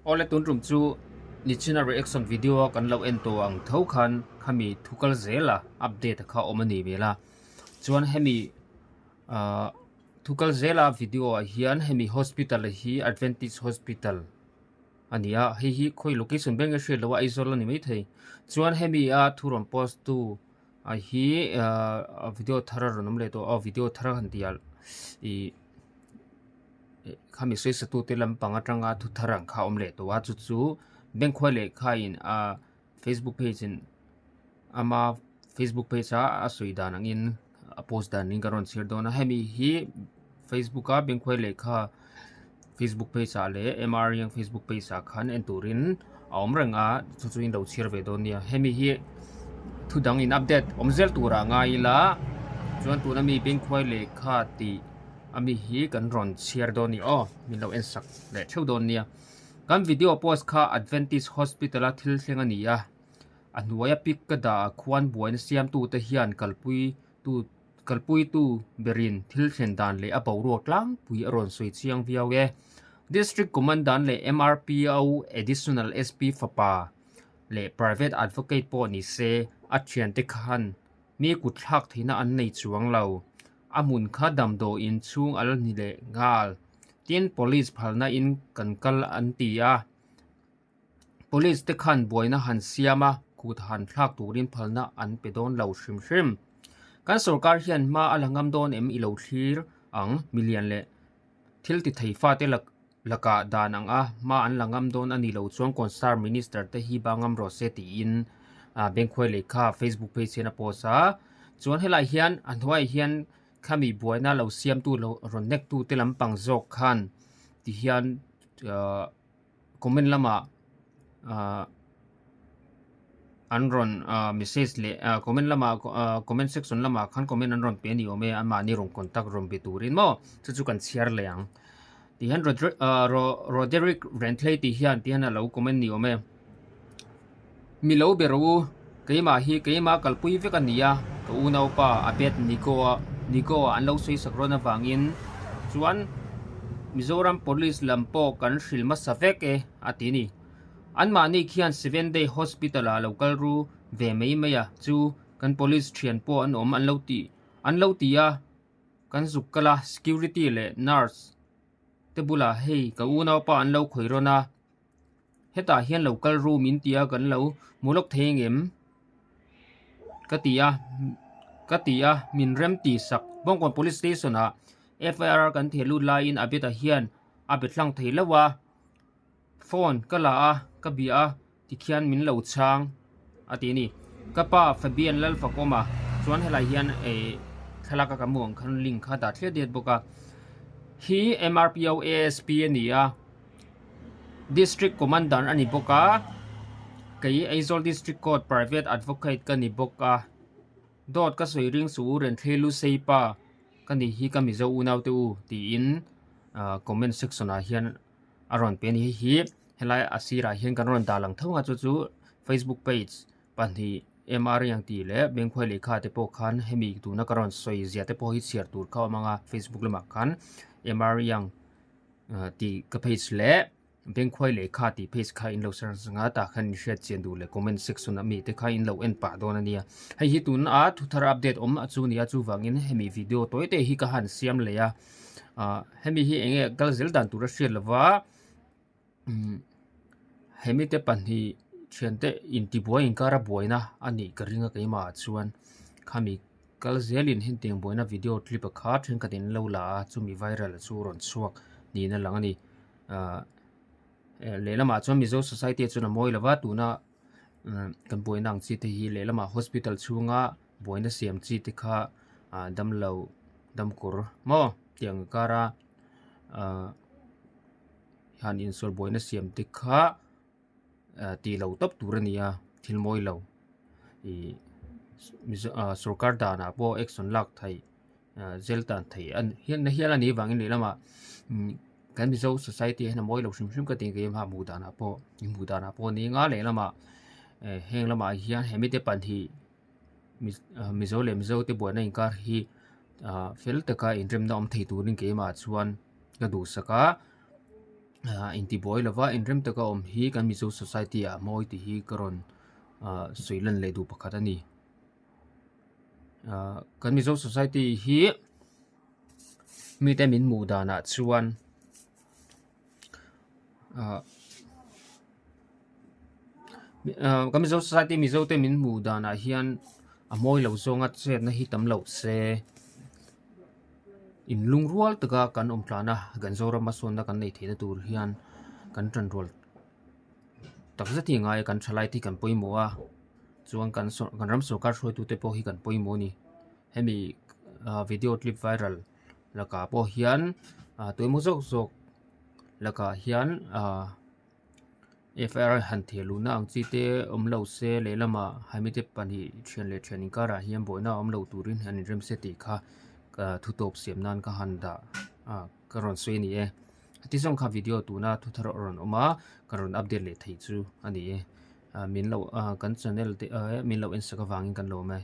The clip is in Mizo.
Awle tun tum chu nichina reaction video a kan lo en tawh ang tho khan khami thu kal zel a update kha awm a ni hmel a chuan hemi ahh thu kal zel a video ah hian hemi hospital hi adventist hospital a ni a hei hi khawi location ber nge hriat loh a Aizawl a ni maithei chuan hemi a thu rawn post tu ah hi ahh video thar a rawn awm leh tawh a video thar a han tih ah ihh khami sawi tu te lampang atanga thu thar ang kha a awm leh tawh a chu chu bank khuai lehkha in ah facebook page in ama facebook page a a sawi dan angin a post dan in ka rawn chhiar dawn a hemi hi facebook a bank khuai lehkha facebook page ah leh M R Young facebook page ah khan en turin a awm reng a chu chu in lo chhiar ve dawn nia hemi hi thu dang in update awm zel turah ngai ila chuan tuna mi bank khuai lehkha tih ami hi kan rawn chhiar dawn a ni aw min lo en sak leh theuh dawn nia kan video post kha Adventist hospital a thil thleng a ni a a hnuaia pic ka dah ah khuan buaina siam tu te hian kalpui tu kalpui tu berin thil thlen dan leh a boruak tlangpui a rawn sawi chiang viau e district commandant leh M_R_P_O additional S_P fapa leh private advocate pawh ni se a thiante khan mi kut thlak theihna an nei chuang lo. A hmun kha damdawi in chhung a la ni leh nghal. Tin, police phalna in kan kal an ti a. Police te khan buaina han siam a, kut han thlak turin phalna an pe dawn lo hrim hrim. Kan sorkar hian hma a la ngam dawn em i lo thlir ang milian leh thil ti thei fate lakah dan ang a hma an la ngam dawn a ni lo chuan concern minister te hi ba ngam rawh se tiin bank khuai lehkha facebook page hian a post a chuan helai hian a hnuaiah hian khami buaina lo siamtu lo rawn nek tu te lampang zawk khan ti hian ahh comment lamah ahh an rawn ahh message leh ahh comment lamah ahh comment section lamah khan comment an rawn pe a ni awm e anmahni rawn contact rawn be turin maw chu chu kan chhiar leh ang ti hian Rodri ahh Roderick Renthlei tih hian ti hian a lo comment ni awm e mi lo be rawh u keimah hi keimah kalpui vek a ni a ka unaupa Abednego a Nego ah an lo sawi sak rawn avangin chuan Mizoram police lam pawh kan hrilh hmasa vek e a ti a ni. Anmahni khian Seven Day Hospital ah lo kal ru ve mai mai a chu kan police thian pawh an awm an lo ti an lo ti a kan zuk kal a security leh nurse te bulah hei ka unaupa an lo khawih rawn a hetah hian lo kal ru min ti a kan lo hmu lawk thei ang em ka ti a ka ti a min rem ti sak Bawngkawn Police Station ah F I R kan theh lut laiin a bet ah hian a be tlang thei lo a. Phone ka la a, ka bia a, tikhian min lo chhang a ti a ni. Ka pa Fabian Lalfakawma chuan helai hian eh thlalak a ka hmuh ang khan link kha dah thliah diat bawk a. Hi MRPO ASP a ni a, District Commandant a ni bawk a, kei Aizawl District Court Private Advocate ka ni bawk a. Dawt ka sawi ring suh u Renthlei Lusei pa ka nih hi ka Mizo unaute u tiin comment section ah hian a rawn pe a ni hei hi helai a sirah hian kan rawn dah lang tho ang a chu chu facebook page pahnih M R ang tih leh Bengkhuai lehkha te pawh khan hemi tuna ka rawn sawi zia te pawh hi chhiar tur kha a awm ang a facebook lamah khan M R Young tih ka page leh Bengkhuai lehkha tih page kha in lo search ang a tah khan in hriat chian duh leh comment section a mi te kha in lo en pah dawn a nia hei hi tuna thu thar update awm a chu a ni a chuvangin hemi video tawi te hi ka han siam leh a. Ah hemi hi eng nge kal zel dan tur a hriat lova umm hemi te pahnih thiante intibuai inkara buaina a nih ka ring a keimah ah chuan khami kal zelin hetiang buaina video clip a kha thenkhat in lo la a chumi viral chu rawn chhuak niin a lang a ni ah lehlamah chuan mizo society ah chuan a mawi lova tuna kan buaina ang chi te hi lehlamah hospital chhunga buaina siam chi te kha ah damlo damkawr maw tiang kara ah han insawi buaina siam te kha ah tih loh tawp tur a ni a thil mawi lo ih ah sorkar danah pawh action lak theih ah zel tan theih a hian hial a nih avangin lehlamah umm kan mizo society ah hian a mawi lo hrim hrim ka ti ang keimah hmuh danah pawh hmuh danah pawh a ni anga lehlamah eh heng lamah hian he mite pahnih Mizo leh Mizo te buaina inkar hi ah fel taka inremna awm thei turin keimah chuan ka duhsak a. Ah intibuai lova inrem taka awm hi kan Mizo society ah mawi tih hi ka rawn ah sawi lan leh duh pakhat a ni. Ah kan Mizo society hi mite min hmuh danah chuan ah ah kan Mizo society Mizo te min hmuh danah hian a mawi lo zawnga chetna hi tam loh se. In lungrual taka kan awm tlan a kan Zoram a sawnna kan neih theihna tur hian kan tanrual tak zet hi a ngai a kan thalai te hi kan pawimawh a chuan kan sawr kan ram sorkar hruaitu te pawh hi kan pawimawh a ni hemi ah video clip viral lakah pawh hian ah tuemaw zawk zawk lakah hian ah. F_I_R han theh luhna ang chi te awm lo se lehlamah haimite pahnih thian leh thian inkarah hian buaina a awm lo turin an inrem se tih kha ka thu tawp siam nan ka han dah ah ka rawn sawi a ni e heti zawng kha video tuna thu thar a rawn awm a ka rawn update leh theih chu a ni e ah min lo ah kan channel te ah min lo en sak avangin kan lo awm e.